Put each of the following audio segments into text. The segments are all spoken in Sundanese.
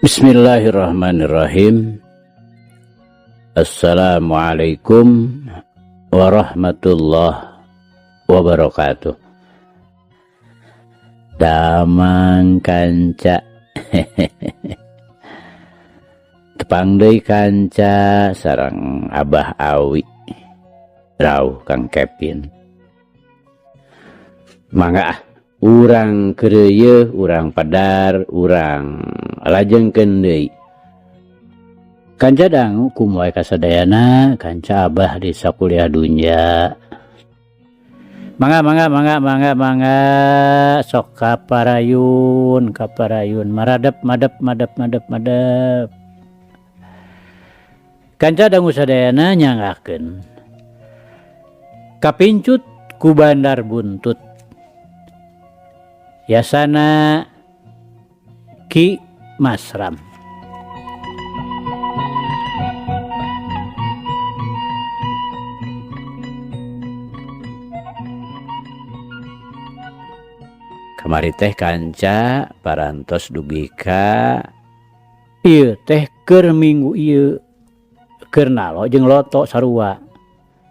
Bismillahirrahmanirrahim. Assalamualaikum warahmatullahi wabarakatuh. Damang kanca. Tepang deui kanca sareng Abah Awi. Rauh Kang Kevin. Mangga ah, urang keureuyeung, urang padar, urang lajengkeun deui. Kanca dangu kumaha kasadayana kanca Abah di sakuliah dunya. Mangga mangga mangga mangga mangga sok kaparayun kaparayun maradep madep madep madep madep. Kanca dangu sadayana nyanggakeun. Kapincut ku bandar buntut. Yasana Ki Masram. Kamari teh kanca parantos dugi ka ieu teh keur minggu ieu keur nalo jeung loto sarua.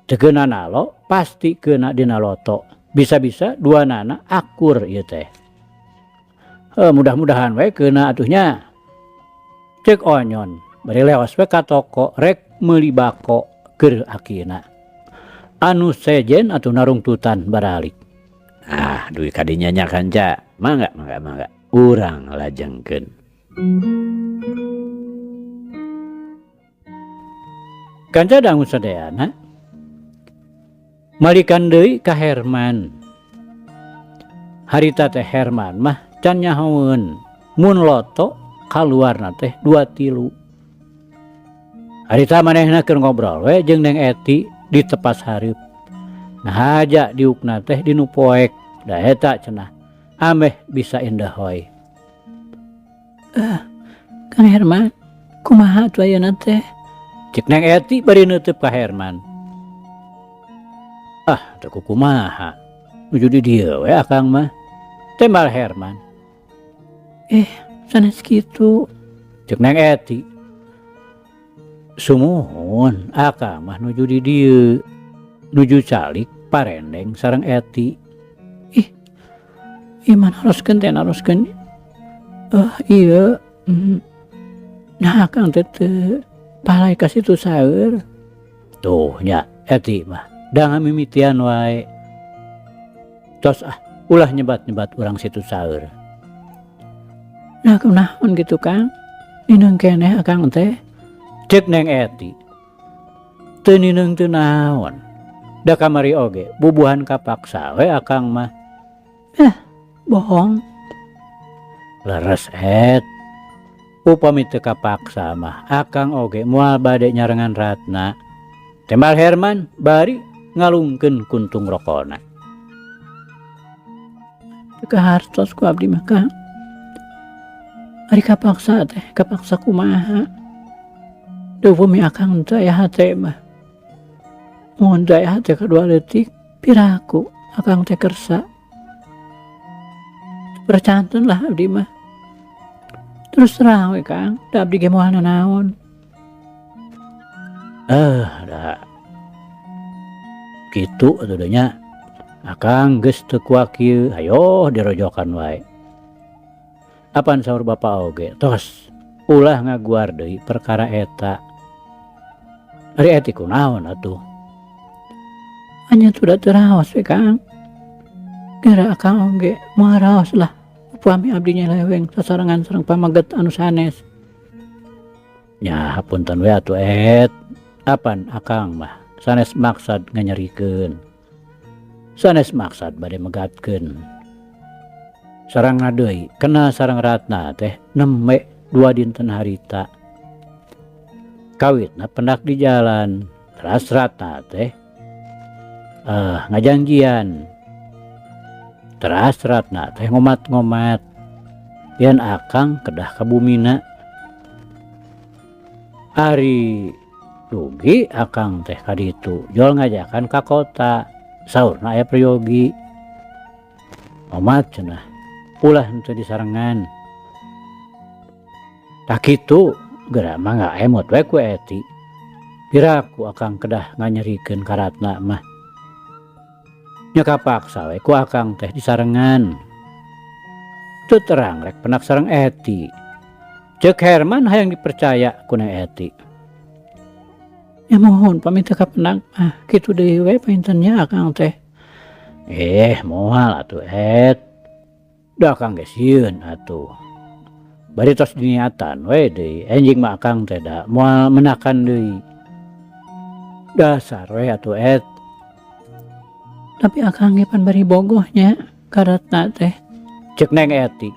Teu keuna nalo pasti keuna dina loto. Bisa-bisa dua nana akur ieu teh. Mudah-mudahan we keuna atuh nya. Ceuk Onyon bari leos we ka toko rek meuli bako keur akina. Anu sejen atuh narungtutan baralik. Ah, duit kadinya nya kanca. Mangga, mangga, mangga. Urang lajengkeun. Kanca dangu sadayana malikan deui ka Herman. Harita teh Herman mah can nyahoeun mun loto kaluarna teh 2 3. Harita manehna keur ngobrol we jeung Neng Eti di tepas hareup. Nah haja diukna teh dinu poek da eta cenah ameh bisa indahoy. Kang Herman, kumaha atuh ayeuna teh? Cek Neng Eti bari neuteub ka Herman. Ah, teu kukumaha. Nuju di dieu we akang mah. Tembal Herman. Sanes kitu. Cek Neng Eti. Sumuhun akang mah nuju di dieu. Nuju calik parendeng sareng Eti. Ih, ieu mah naroskeun teh naroskeun. Iya. Nah akang teh teu palai ka situ saeur. Tuh nya Eti mah da ngamimitian wae. Tos ah ulah nyebat-nyebat urang situ saeur. Nah kunaon kitu Kang? Nineung keneh akang teh. Ceuk Neng Eti. Teu nineung teu naon. Da kamari oge bubuhan kapaksa we akang mah. Bohong. Leres et. Upami teu kapaksa mah akang oge moal bade nyarengan Ratna. Tembal Herman bari ngalungkeun kuntung rokona. Teu kahartos ku abdi mah Kang. Ari kapaksa teh kapaksa kumaha? Duh upami akang teu aya hate mah. Mun teu aya hate kadua leutik piraku akang teh kersa. Percanten lah abdi mah. Terus terang we Kang, da abdi ge moal nanaon. Da kitu atuh da nya. Akang geus teu kuak kieu, hayoh dirojokan wae. Apan saur bapa oge, tos ulah ngaguar deui perkara eta. Ari Eti kunaon atuh? Anya tuh da teu raos we Kang. Geura akang oge moal raos lah. Upami abdi nyeleweng sasarengan sareng pamaget anu sanes. Nya hapunten we atuh Et. Apan akang mah sanes maksad nganyerikeun. Sanes maksad bade megatkeun. Sarangna deui kenal sareng Ratna teh nembe 2 dinten harita. Kawitna pendak di jalan, teras Ratna teh ngajanjian. Teras Ratna teh ngomat-ngomat yen akang kedah ka bumina. Ari dugi akang teh ka ditu jol ngajakan ka kota, saurna aya priyogi. Omat cenah ulah henteu disarengan. Tah kitu geura mangga emot we ku Eti. Piraku akang kedah nganyerikeun ka Ratna mah. Nya kapaksa we ku akang teh disarengan. Teu terang rek penak sareng Eti. Ceuk Herman hayang dipercaya ku Neng Eti. Nya muhun pami teu kapenak mah kitu deui we panginten nya akang teh. Eh moal atuh Et. Da akang ge sieun atuh. Bari tos diniatan we deui enjing mah akang teh da moal menakan deui. Dasar we atuh Et. Tapi akang ge pan bari bogoh nya ka Ratna teh. Ceuk Neng Eti.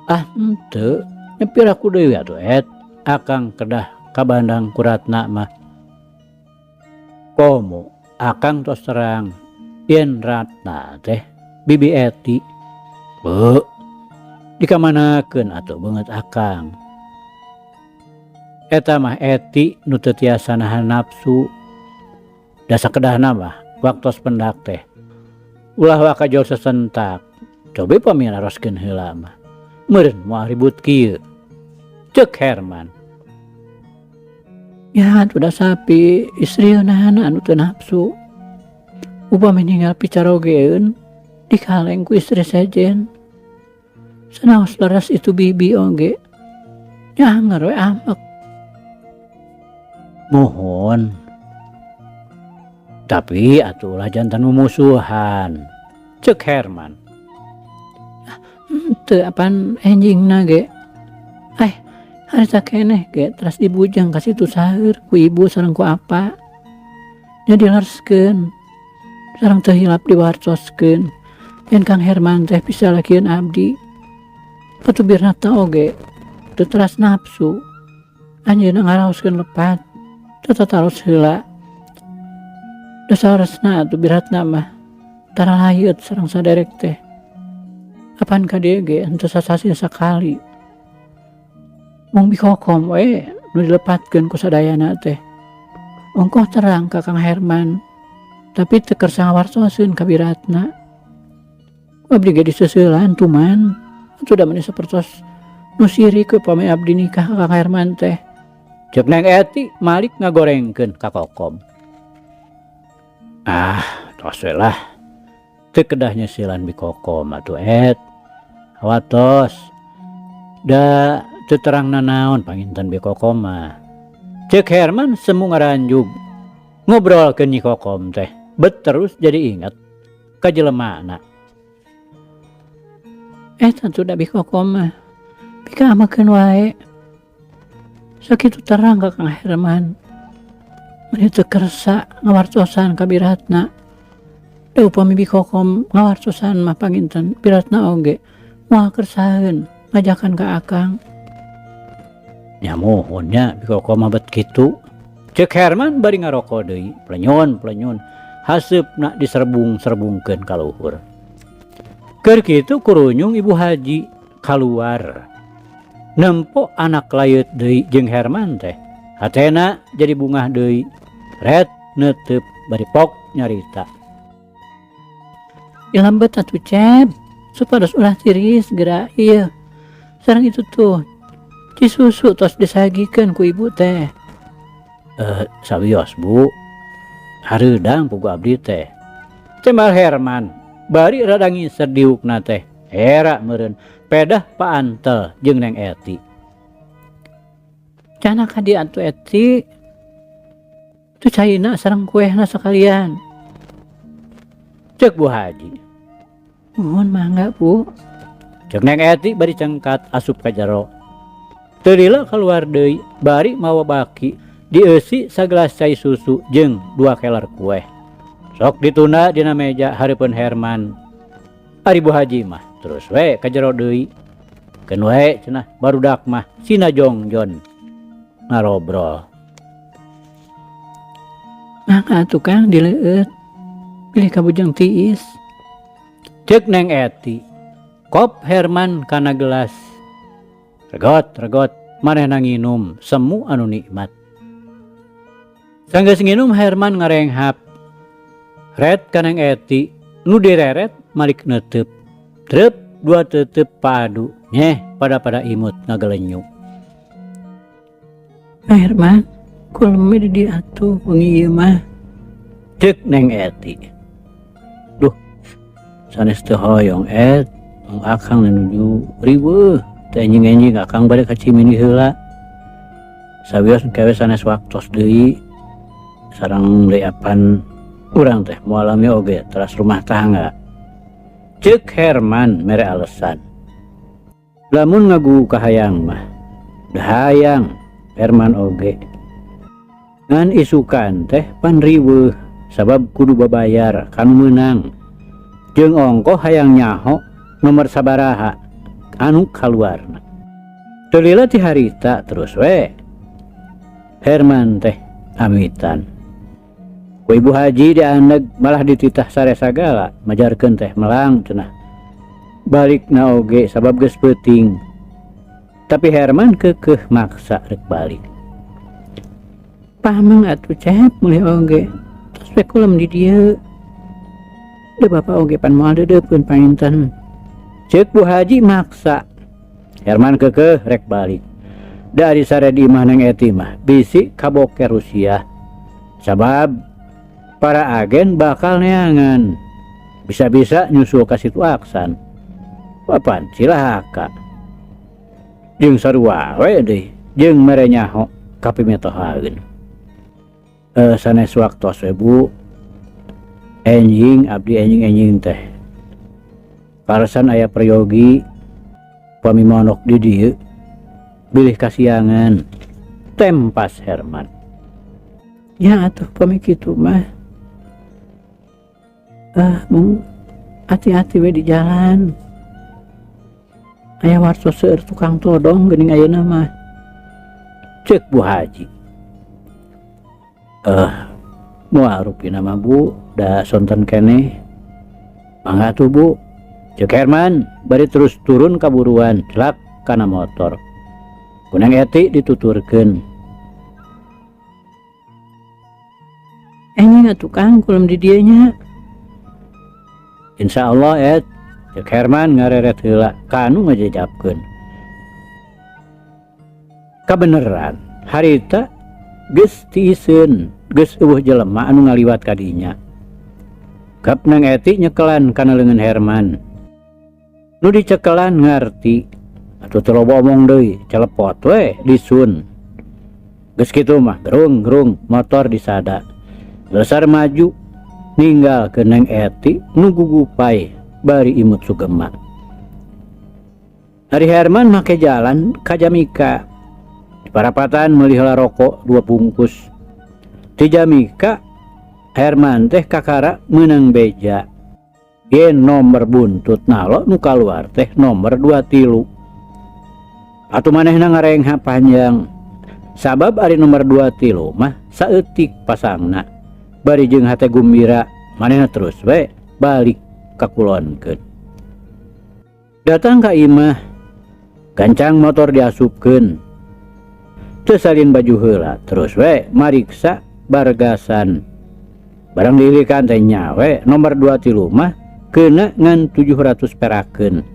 Ah henteu, nya piraku deui atuh Et, akang kedah kabandang ku Ratna mah. Komo akang tos terang yen Ratna teh bibi Eti. Beuh, dikamanakeun atuh beungeut akang. Eta mah Eti nu teu tiasa nahan nafsu. Da sakedahna mah waktos pendak teh ulah waka jol sesentak. Cobi pami naroskeun heula mah. Meureun moal ribut kieu. Ceuk Herman. Ya atuh da sapi istrieunana anu teu nafsu. Upami ninggal picarogeun dikaleng ku istri sejen. Sanaos leres itu bibi oge. Nya anger we amek. Muhun. Tapi atuh ulah jantan mumusuhan. Ceuk Herman. Henteu apan enjingna ge. Eh, harita keneh ge teras dibujeng ka situ saheur ku ibu sareng ku apa. Nya dilereskeun. Sareng teu hilap diwartoskeun yen Kang Herman teh pisalakieun abdi. Patubirna teh oge teu teras nafsu. Anjeunna ngaraoskeun lepat teu tataros heula. Da saleresna atuh biratna mah tara layeut sareng saderek teh. Apan ka dieu ge henteu sasasih sakali. Mung bikokom we nu dilepatkeun ku sadayana teh. Ongkoh terang ka Kang Herman tapi teu kersa ngawartoseun ka biratna. Ku abdi ge diseuselan tuman atuh da meni sapertos nu sirik we pami abdi nikah ka Kang Herman teh. Ceuk Neng Eti malik ngagorengkeun ka Kokom. Ah, tos we lah. Teu kedah nyeusilan bi Kokom atuh Et. Hawatos. Da teu terang nanaon panginten bi Kokom mah. Ceuk Herman semu ngaranjug. Ngobrolkeun Nyi Kokom teh bet terus jadi inget ka jelemana. Eta tuh da bi Kokom mah. Pikaameukeun wae. Sakitu terang ka Kang Herman. Meni teu kersa ngawartosan ka biratna. Da upami bi Kokom ngawartosan mah panginten biratna oge moal kersaeun ngajakan ka akang. Nya muhun nya bi Kokom mah bet kitu. Ceuk Herman bari ngaroko deui, plenyon-plenyon haseupna diserbung-serbungkeun ka luhur. Keur kitu kurunyung Ibu Haji kaluar. Nempo anak layeut deui jeung Herman teh. Hatena jadi bungah deui. Ret neuteup bari pok nyarita. Ilambet atuh Cep, supados ulah tiris geura ieu. Sareng itu tuh cisusu tos disagikeun ku ibu teh. Sawios Bu, hareudang pugu abdi teh. Cembal Herman, bari rada ngiser diukna teh. Era meureun pedah paantel jeung Neng Eti. Cana ka dieu atuh Eti. Tu caina sareng kuehna sakalian. Ceuk Bu Haji. Muhun mangga Bu. Ceuk Neng Eti bari cengkat asup ka jero. Teu lila kaluar deui bari mawa baki dieusi sagelas cai susu jeung 2 keler kueh. Sok ditunda dina meja hareupeun Herman. Ari Bu Haji mah terus we ka jero deui. Keun we cenah barudak mah sina jongjon ngarobrol. Mangga atuh Kang dileueut. Bilih kabujeng tiis. Ceuk Neng Eti. Kop Herman kana gelas. Regot regot manehna nginum semu anu nikmat. Sanggeus nginum Herman ngarenghap. Ret ka Neng Eti nu direret malik neuteub. Treup 2 teuteup paadu nyeh pada-pada imut ngagelenyu. Pak Herman, kulem we di dieu atuh wengi ieu mah. Ceuk Neng Eti. Duh, sanes teu hoyong Et, mung akang nuju riweuh teu enjing-enjing akang bade ka Cimindi heula. Sawios engke we sanes waktos deui sareng deui apan urang teh moal lami oge teras rumah tangga. Ceuk Herman mere alesan. Lamun ngagugu kahayang mah, da hayang Herman oge. Ngan isukan teh pan riweuh sabab kudu babayar kanu meunang. Jeung ongkoh hayang nyaho nomor sabaraha anu kaluarna. Teu lila ti harita terus we. Herman teh amitan. Ku Ibu Haji dianeg malah dititah sare sagala majarkeun teh melang cenah. Balikna oge sabab geus peuting. Tapi Herman keukeuh maksa rek balik. Pamang atuh Cep mulih oge. Tos we kulem di dieu. Da bapa oge pan moal deudeupeun panginten. Ceuk Bu Haji maksa. Herman keukeuh rek balik. Da ari sare di imah Neng Eti mah bisi kaboker Rusiah. Sabab para agen bakal neangan. Bisa-bisa nyusul ka situ Aksan. Papan cilaka. Jeung sarua we deui jeung mere nyaho ka pimitohaeun. Sanes waktos we Bu. Enjing abdi enjing-enjing teh. Kaleresan aya peryogi pami monok di dieu bilih kasiangan. Tempas Herman. Ya atuh pami kitu mah. Mung hati-hati we di jalan. Aya wartos seueur tukang todong geuning ayeuna mah. Ceuk Bu Haji. Moal rupina mah Bu, da sonten keneh. Mangga atuh Bu. Ceuk Herman bari terus turun kaburuan celak kana motor. Ku Neng Eti dituturkeun. Enjing atuh Kang kulem di dieu nya. Insyaallah Et. Ceuk Herman ngareret heula kanu ngajejapkeun. Kabeneran harita geus tiiseun, geus eueuh jelema anu ngaliwat ka dinya. Gap Neng Eti nyekelan kana leungeun Herman. Nu dicekelan ngarti atuh teu loba omong deui, celepot we disun. Geus kitu mah gerung-gerung motor disada. Lesar maju ninggalkeun Neng Eti nu gugupai bari imut sugema. Ari Herman make jalan ka Jamika. Di parapatan meuli heula rokok 2 bungkus. Ti Jamika Herman teh kakara meunang beja. Yen nomor buntut nalo nu kaluar teh nomor 2 tilu. Atuh manehna ngarengha panjang. Sabab ari nomor 2 tilu mah saeutik pasangna. Bari jeung hate gumbira manehna terus we balik kakulonkeun. Datang ka imah, gancang motor diasupkeun. Teu salin baju heula terus we mariksa bargasan. Barang dilikan teh nya we nomor 2 tilu mah keuna ngan 700 perakeun.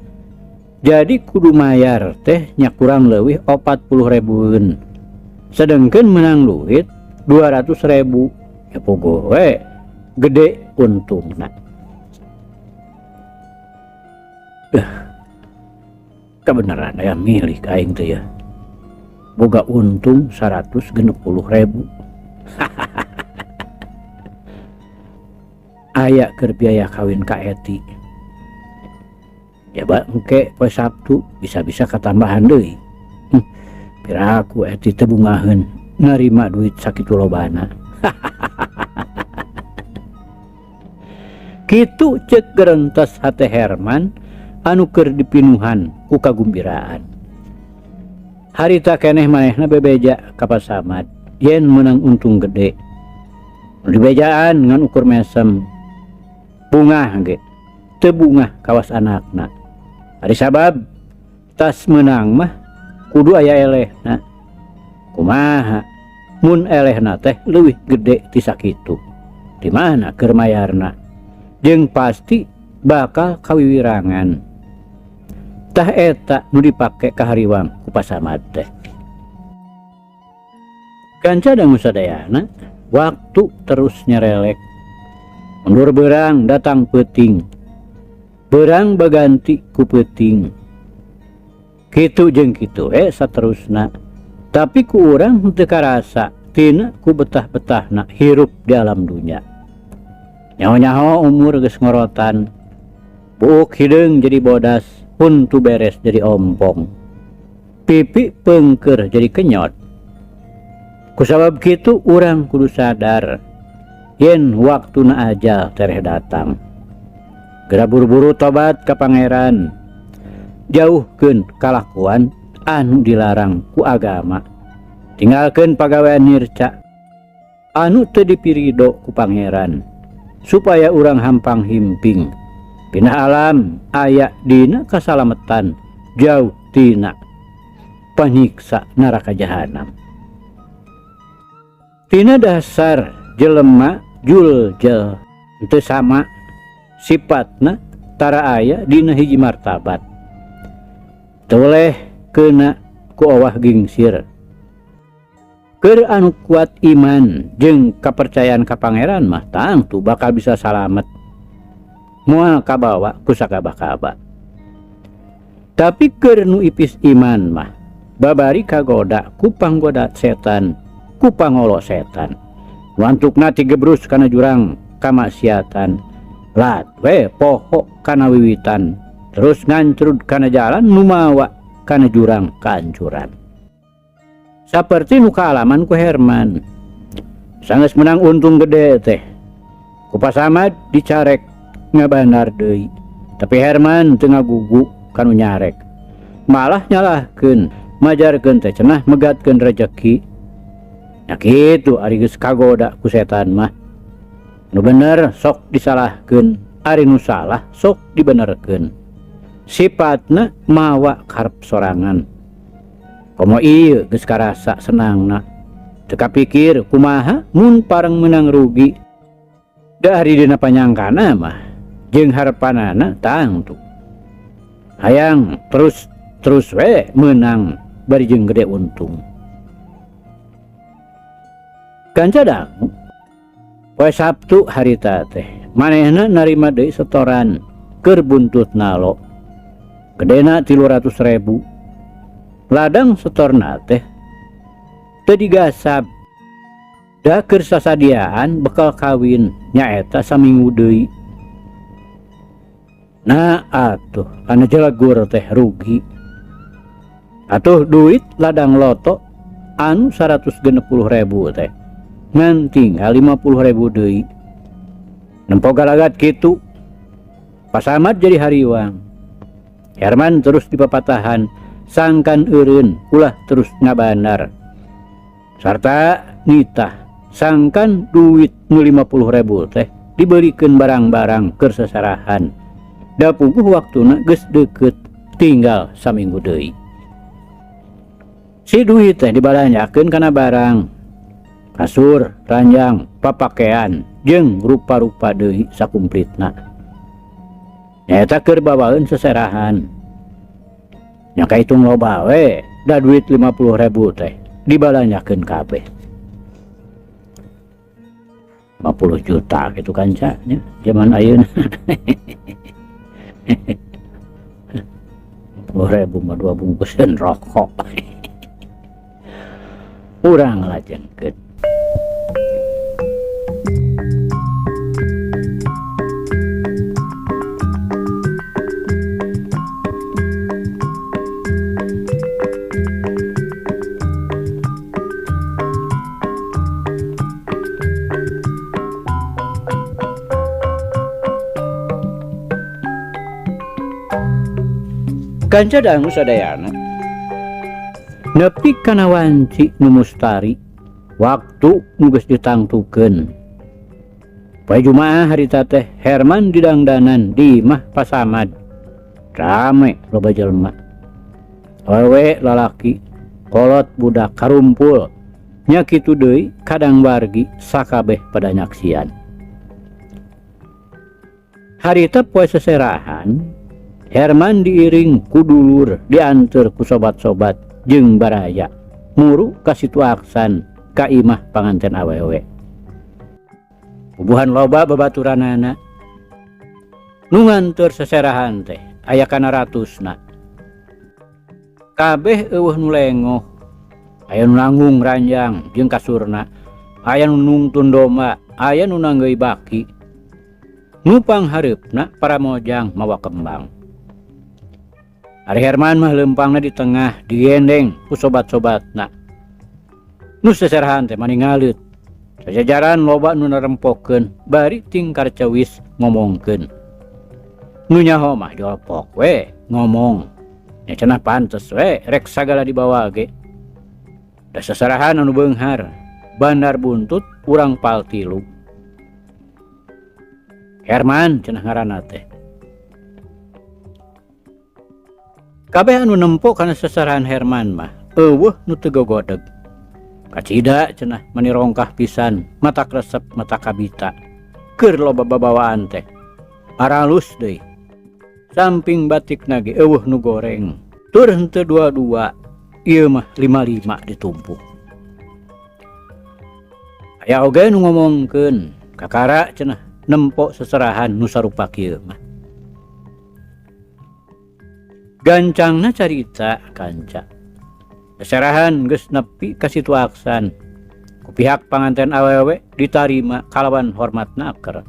Jadi kudu mayar teh nya kurang leuwih 40 ribuan. Sedengkeun menang duit 200 ribu. Ya puguh we gede untungna. Kebenaran aya milik aing teh ya. Boga untung 160 ribu. Aya keur biaya kawin ka Eti. Ya ba engke poe Sabtu bisa-bisa katambahan deui. Piraku Eti teh bungaheun narima duit sakitu lobana. Kitu ceuk gerentes hate Herman anu keur dipinuhan ku kagumbiraan. Harita keneh manehna bebeja ka Pak Samad yen meunang untung gede. Nu dibejaan ngan ukur mesem. Bungah ge teu bungah kawas anakna. Ari sabab tas meunang mah kudu aya elehna. Kumaha mun elehna teh leuwih gede ti sakitu. Di mana keur mayarna? Jeung pasti bakal kawiwirangan. Tah eta nu dipake ka hariwang ku Pak Samad teh. Kanca dangu sadayana, waktu terus nyerelek. Mundur beurang datang peuting. Beurang baganti ku peuting. Kitu jeung kitu we saterusna. Tapi ku urang henteu karasa tina ku betah-betahna hirup di alam dunya. Nyaho-nyaho umur geus ngorotan. Buuk hideung jadi bodas, huntu beres jadi ompong. Pipi peungkeur jadi kenyot. Kusabab kitu urang kudu sadar yen waktuna ajal tereh datang. Geura buru-buru tobat ka Pangeran. Jauhkeun kalakuan anu dilarang ku agama. Tinggalkeun pagawean nirca anu teu dipirido ku Pangeran supaya urang hampang himping. Pindah alam aya dina kasalametan jauh tina panyiksa neraka jahanam. Tina dasar jelema juljel teu sama sifatna tara aya dina hiji martabat. Toleh kena ku owah gingsir. Keur anu kuat iman jeung kapercayaan ka Pangeran mah tangtu bakal bisa salamet. Moal kabawa ku sakabah-kabah. Tapi keur nu ipis iman mah babari kagoda ku panggoda setan, ku pangolo setan. Wantukna tigebrus kana jurang kamaksiatan. Lat we poho kana wiwitan, terus ngancrud kana jalan nu mawa kana jurang kahancuran. Saperti nu kaalaman ku Herman. Sanggeus menang untung gede teh. Ku Pasamad dicarek ngabandar deui. Tapi Herman teu ngagugu kanu nyarek. Malah nyalahkeun, majarkeun teh cenah megatkeun rejeki. Nya kitu ari geus kagoda ku setan mah. Nu bener sok disalahkeun, ari nu salah sok dibenerkeun. Sifatna mawa karep sorangan. Komo ieu geus karasa senangna. Teu kapikir kumaha mun pareng meunang rugi. Da ari dina panyangkana mah jeung harepanana tangtu. Hayang terus terus we meunang bari jeung gede untung. Kanca dangu poe Sabtu harita teh manehna narima deui setoran keur buntut nalo. Gedena 300.000. Ladang setorna teh teu digasab. Da keur sasadiaan bekal kawin nyaeta saminggu deui. Nah atuh anu jelegur teh rugi. Atuh duit ladang loto anu 160.000 teh ngan tinggal 50.000 deui. Nempo galagat kitu Pasamad jadi hariwang. Herman terus dipapatahan sangkan eureun ulah terus ngabandar. Sarta nitah sangkan duit nu 50.000 teh dibelikeun barang-barang keur sasarahan. Da puguh waktuna geus deukeut tinggal saminggu deui. Si duit teh dibalanjakeun kana barang, kasur, ranjang, papakean jeung rupa-rupa deui sakumplitna. Nyaeta keur bawaeun seserahan. Nya kahitung loba we, da duit 50.000 teh dibalanjakeun kabeh. 50 juta gitu kan ca nya zaman ayeuna. 50.000 mah 2 bungkusan rokok. Urang lajengkeun. Kanca dangu sadayana nepi kana wanci nu mustari waktu nu geus ditangtukeun. Poe Jumaah harita teh Herman didangdanan di imah Pasamad. Rame loba jelema. Awewe lalaki, kolot budak karumpul. Nya kitu deui kadang wargi sakabeh pada nyaksian. Harita poe seserahan Herman diiring ku dulur dianteur ku sobat-sobat jeung baraya muru ka situ aksan ka imah panganten awewe. Bubuhan loba babaturanana. Nu nganteur seserahan teh aya kana ratusna. Kabeh eueuh nu lengoh. Aya nu nanggung ranjang jeung kasurna, aya nu nungtun domba, aya nu nanggeuy baki. Nu panghareupna paramojang mawa kembang. Ari Herman mah leumpangna di tengah digendeng ku sobat-sobatna. Nu seserahan teh mani ngaleut. Sajajaran loba nu narempokeun bari tingkar cewis ngomongkeun. Nu nyaho mah jolpok we ngomong. Nya cenah pantes we rek sagala dibawa ge. Da seserahan anu beunghar, bandar buntut urang pal tilu. Herman cenah ngaranna teh. Kabeh anu nempo kana seserahan Herman mah eueuh nu teu gogodeg. Kacida cenah mani rongkah pisan, matak resep mata kabita. Keur loba babawaan teh. Aralus deui. Samping batikna ge eueuh nu goreng. Tur henteu dua-dua, ieu mah lima-lima ditumpuk. Aya oge nu ngomongkeun, kakara cenah nempo seserahan nu sarupa kieu mah. Gancangna carita kanca. Seserahan geus nepi ka situ aksan. Ku pihak panganten awewe ditarima kalawan hormatna aker.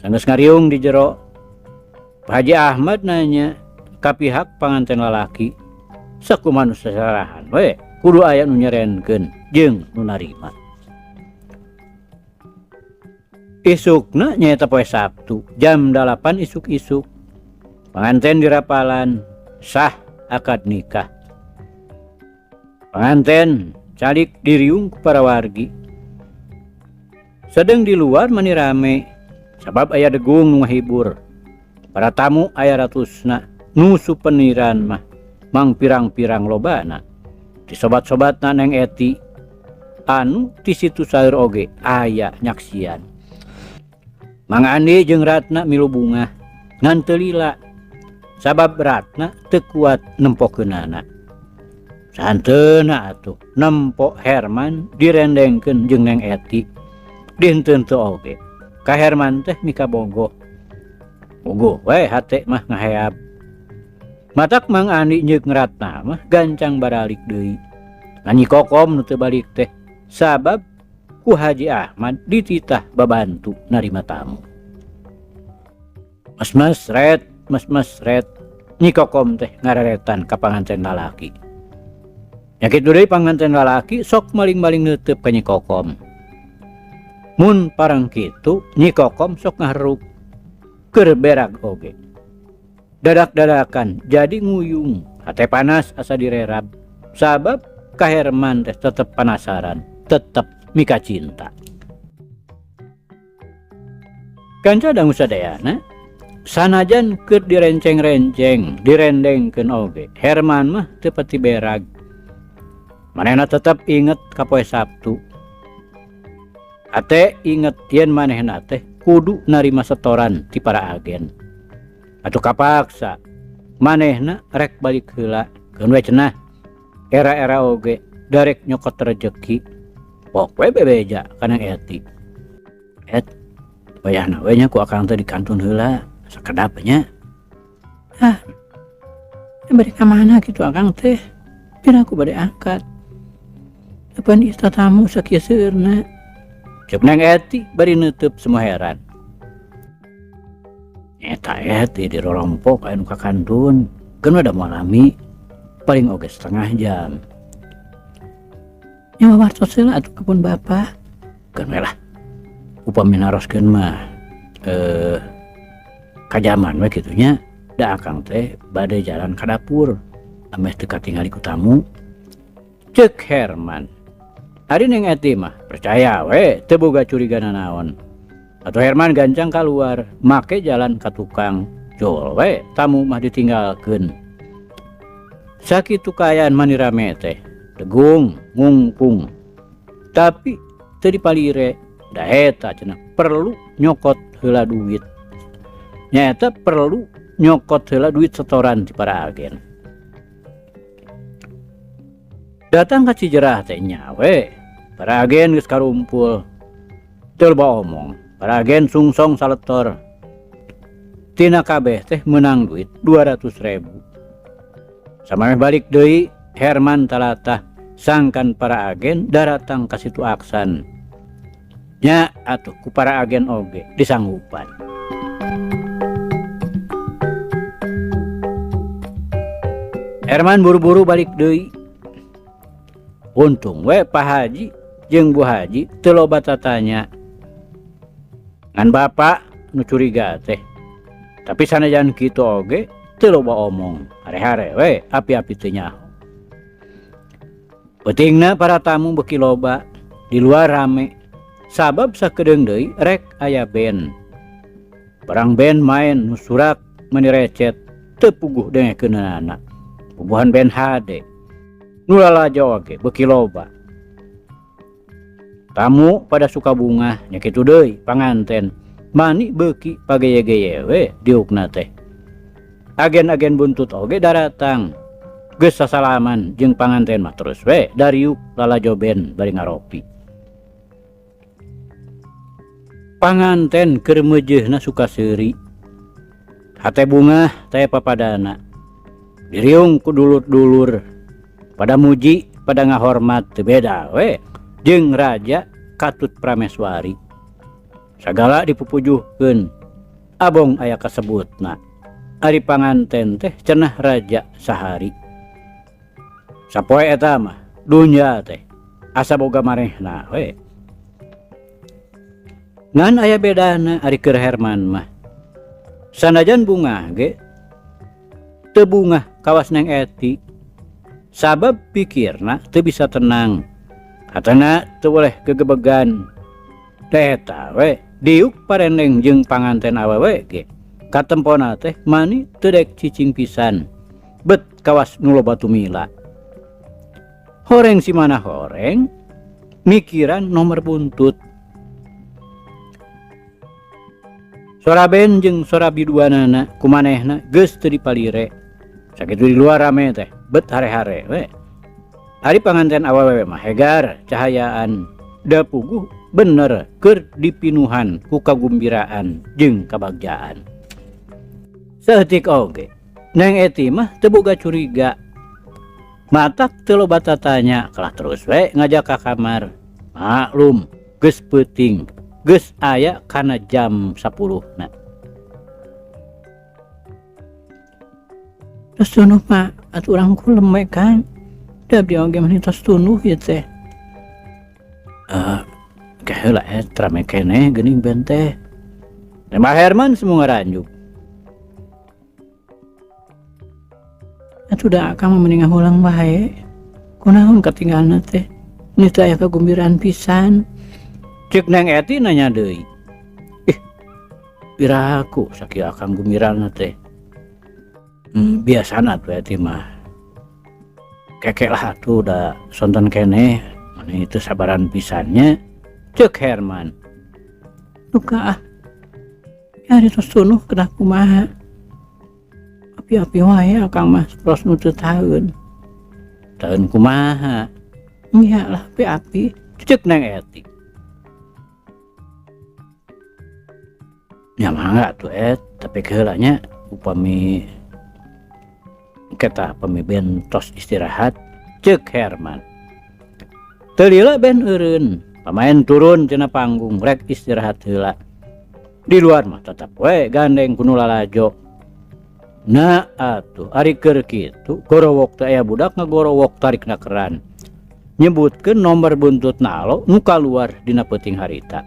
Sanggeus ngariung di jero, Pak Haji Ahmad nanya ka pihak panganten lalaki, sakumaha nu seserahan we kudu aya nu nyerenkeun jeung nu narima. Isukna nyaeta poe Sabtu jam 8 isuk-isuk. Panganten dirapalan sah akad nikah. Panganten calik diriung ku para wargi. Sedeng di luar mani rame sabab aya degung nu ngahibur. Para tamu aya ratusna nu supeniran mah mang pirang-pirang lobana. Di sobat-sobatna Neng Eti anu ti situ saeur oge aya nyaksian. Mang Andi jeung Ratna milu bungah ngan teu lila sabab Ratna teu kuat nempokeunana. Santeuna atuh nempo Herman direndengkeun jeung Neng Eti. Dinten teu oge ka Herman teh mikabogoh. Bogoh we hate mah ngaheab. Matak Mang Andi nyeuk Ratna mah gancang baralik deui. Ngan Nyi Kokom nu teu balik teh sabab ku Haji Ahmad dititah babantu narima tamu. Mas-mas ret, mas-mas ret, Nyi Kokom teh ngareretan ka panganten lalaki. Nya kitu deui panganten lalaki sok maling-maling neuteub ka Nyi Kokom. Mun parang kitu Nyi Kokom sok ngaharuk keur berag oge. Dadak-dadakan jadi nguyung, hate panas asa direrab. Sabab ka Herman teh tetep panasaran, tetep mika cinta. Kanca dangu sadayana, sanajan keur direnceng-renceng, direndengkeun oge, Herman mah teu pati berag. Manehna tetep inget ka poe Sabtu. Hate inget yen manehna teh kudu narima setoran ti para agen. Atuh kapaksa manehna rek balik heula, keun we cenah. Era-era oge darek nyokot rejeki. Pok we bebeja ka Neng Eti. Et, wayahna we nya ku akang teh dikantun heula, sakedap nya. Ah, bade ka mana kitu akang teh? Pira aku bade angkat. Apan ieu tatamu sakieu seueurna? Ceuk Neng Eti bari neuteub semua heran. Eta Eti dirorompok aya nu kakantun, keun we da moal lami, paling oge setengah jam. Nya wawartos heula atuh ka pun bapa. Keun we lah. Upami naroskeun mah kajaman we kitu nya, da akang teh bade jalan ka dapur ameh teu katingali ku tamu. Ceuk Herman. Ari Neng Eti mah percaya we teu boga curiga nanaon. Atuh Herman gancang kaluar make jalan ka tukang. Jol we tamu mah ditinggalkeun. Sakitu kaayaan mani rame teh. Degung ngungkung. Tapi teu dipalire da eta cenah perlu nyokot heula duit. Nyaeta perlu nyokot heula duit setoran ti para agen. Datang ka Cijerah teh nya we. Para agen geus karumpul. Teu loba omong, para agen sungsong saletor. Tina kabeh teh meunang duit 200.000. Samemeh balik deui Herman talatah sangkan para agen daratang ka situ Aksan. Nya atuh ku para agen oge disanggupan. Herman buru-buru balik deui. Untung we Pak Haji jeung Bu Haji teu loba tatanya. Ngan bapak nu curiga teh. Tapi sanajan kitu oge teu loba omong. Hare-hare we api-api teu nyaho. Peutingna para tamu beuki loba, di luar rame. Sabab sakedeung deui rek aya band. Barang band main nu surak meuni recet teu puguh dengekeunana. Puguhan band HD. Nu lalajo oge beuki loba. Tamu pada suka bungah nya kitu deui panganten. Mani beuki pageye-geye we diukna teh. Agen-agen buntut oge daratang. Geus sasalaman jeung panganten mah terus we dariuk lalajo band bari ngaropi. Panganten keur meujeuhna suka seuri. Hate bungah teh papadana. Diriung ku dulur-dulur. Pada muji, pada ngahormat teu beda we jeung raja katut prameswari. Sagala dipupujuhkeun. Abong aya kasebutna. Ari panganten teh cenah raja sahari. Sapoe eta mah dunya teh asa boga marehna we. Ngan aya bedana ari keur Herman mah. Sanajan bungah ge teu bungah kawas Neng Eti. Sabab pikirna teu bisa tenang. Hatena teu boleh gegebegan. Teh eta we diuk parendeng jeung panganten awewe ge. Katempona teh mani teu dek cicing pisan. Bet kawas nu loba tumila. Horeng si mana horeng mikiran nomor buntut. Sora ben jeung sora biduanana kumanehna geus teu dipalire. Sakitu di luar rame teh bet hare-hare we. Ari panganten awewe mah hegar cahayaan da puguh bener keur dipinuhan ku kagumbiraan jeung kabagjaan. Saeutik oge Neng Eti mah teu boga curiga. Matak teu loba tatanya kalah terus we ngajak ka kamar. Maklum geus peuting, geus aya kana jam 10 na. Tos tunduh Pak, atuh urang ku leme Kang. Da abdi oge mah tos tunduh ieu teh. Ke heula rame keneh geuning ben teh. Pak Herman semua ngaranjuk. Atuh da akang mah mending ngahulang bae. Kunaon katinggalna teh? Ini teh aya kagumbiraan pisan. Ceuk Neng Eti nanya deui. Ih, piraku sakieu akang gumbirana teh. Biasana tuh Eti mah. Kekek lah atuh da sonten keneh. Mani itu sabaran pisannya. Ceuk Herman. Duka ah. Ya tos tunuh kedah kumaha. Api-api wae akang mah terus nu teu taeun. Taeun kumaha? Nya lah api-api. Ceuk Neng Eti. Nya mangga atuh Et, tapi keheula nya upami kita upami ben tos istirahat. Ceuk Herman. Teu lila ben eureun, pamain turun tina panggung rek istirahat heula. Di luar mah tetep we gandeng ku nu lalajo. Nah atuh ari keur kitu gorowok teh aya budak ngagorowok tarikna keran. Nyebutkeun nomor buntut nalo nu kaluar dina peuting harita.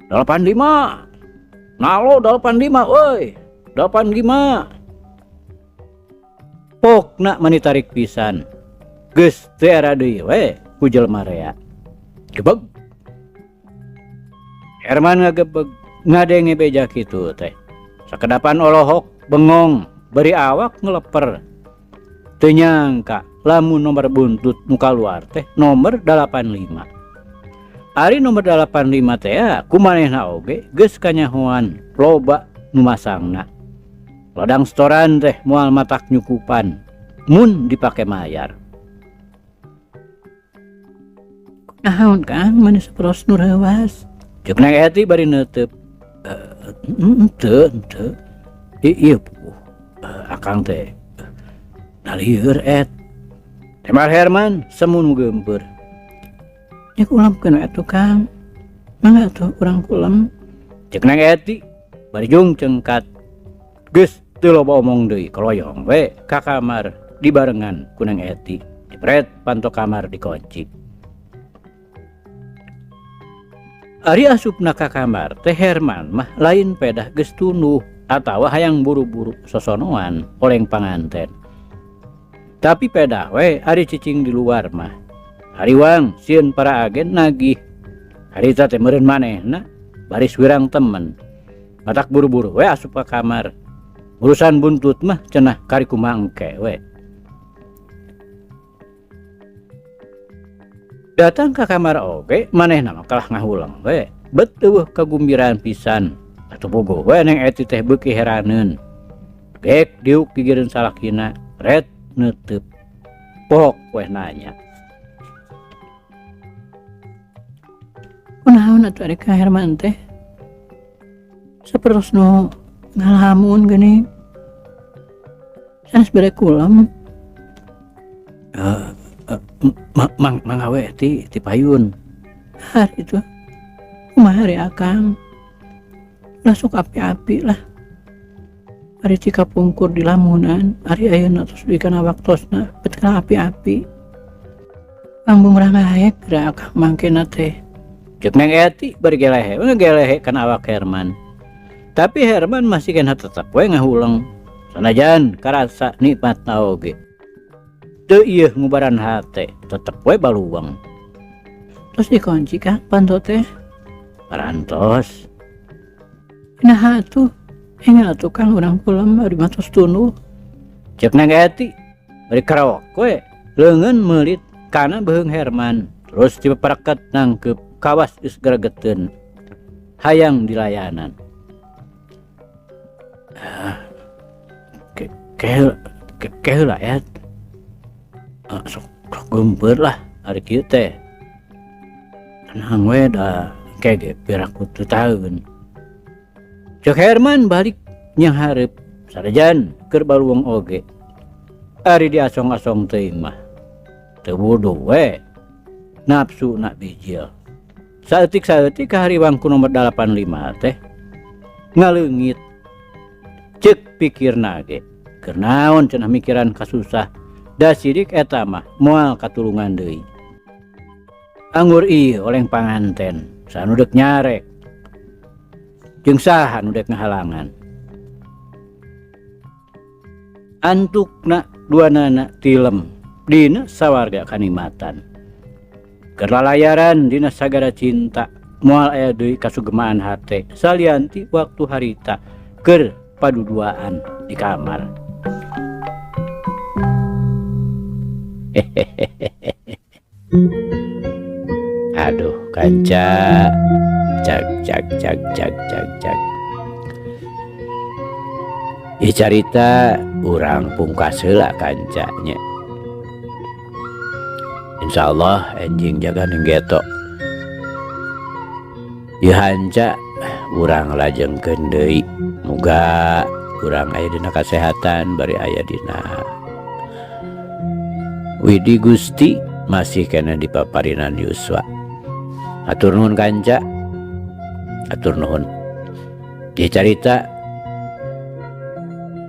85. Nalo 85 euy. 85. Pokna mani tarik pisan. Geus teu era deui we ku jelema rea. Gebeg. Herman ngagebeg ngadenge beja kitu teh. Sakedapan olohok bengong bari awak ngeleper. Teu nyangka lamun nomor buntut nu kaluar teh nomor 85. Ari nomor 85 teh ya, kumanehna oge geus kanyahoan loba nu masangna. Ladang setoran teh moal matak nyukupan mun dipake mayar. Naon Kang mani saperos nu reuwas? Ceuk Neng Eti bari neuteup. Henteu henteu. Ieu puguh akang teh nalieur et. Tembal Herman semu nu geumpeur. Nya kulemkeun we atuh Kang. Mangga atuh urang kulem. Ceuk Neng Eti bari jung cengkat. Geus teu loba omong deui kaloyong we ka kamar dibarengan ku Neng Eti. Jepret panto kamar dikunci. Ari asupna ka kamar teh Herman mah lain pedah geus tunduh atawa hayang buru-buru sosonoan oleng panganten. Tapi pedah we ari cicing di luar mah. Hariwang sieun para agen nagih. Harita teh meureun manehna baris wirang temen. Matak buru-buru we asup ka kamar. Urusan buntut mah cenah kari kumaha engke we. Datang ka kamar oge manehna mah kalah ngahuleng we. Bet eueuh kagumbiraan pisan. Atuh bogoh we Neng Eti teh beuki heraneun. Gek diuk gigireun salakina, ret neuteub. Pohok weh nanya. Kunaon atuh ari Ka Herman teh? Sapertos nu ngalamun geuning. Sanes bere kulem. Mangga we ti payun. Hari itu kumaha ari akang? Ulah sok api-api lah. Ari ti kapungkur di lamunan, ari ayeuna tos dugi kana waktosna bet kana api-api. Panggung rangaek geura akang mangkena teh. Ceuk Neng Eti bari gelehe we ngagelehe kana awak Herman. Tapi Herman masih kena tetep we ngahuleng. Sanajan karasa nikmatna oge. Teu ieuh ngubaran hate, tetep we baluweng. Tos dikunci kah panto teh? Parantos. Naha atuh? Enggal atuh Kang urang kulem ari mah tos tunduh. Ceuk Neng Eti bari karawak we leungeun meulit kana beuheung Herman. Terus dipepereket nangkeup kawas geus gregeteun hayang dilayanan. Keheula ya. Sok geumpeur lah ari kieu teh. Tenang we da engke ge piraku teu taeun. Ceuk Herman balik nyanghareup sanajan keur baluweung oge. Ari diasong-asong teuing mah teu wuduh we. Nafsu nak bijil. Saeutik-saeutik kahariwang ku nomor 85 teh ngaleungit. Ceuk pikirna ge keur naon cenah mikiran kasusah da sidik eta mah moal katulungan deui. Anggur ieu oleng panganten sanu deuk nyarek. Jeung saha nu dek ngahalangan. Antukna duanana tilem dina sawarga kanikmatan. Keur lalayaran dina sagara cinta moal aya deui kasugemaan hate salianti waktu harita keur paduduaan di kamar. Aduh kanca cak cak cak cak cak cak. Ieu carita urang pungkas heula kancanya. Insyaallah enjing jaga ning geto. Ieu hanca urang lajengkeun deui. Muga urang aya dina kasehatan bari aya dina Widi Gusti masih kena di paparinan Yuswa. Atur nuhun kanca. Atur nuhun. Ieu carita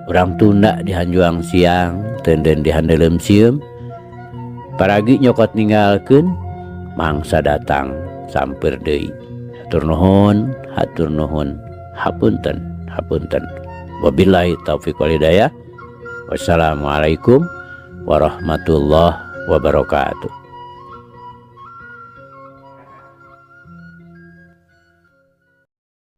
urang tunda di hanjuang siang, teunden di handeuleum sieum. Paragi nyokot ninggalkeun mangsa datang sampeur deui. Hatur nuhun, hatur nuhun, hapunten, hapunten. Wabillahi taufik wal hidayah. Wassalamualaikum warahmatullahi wabarakatuh.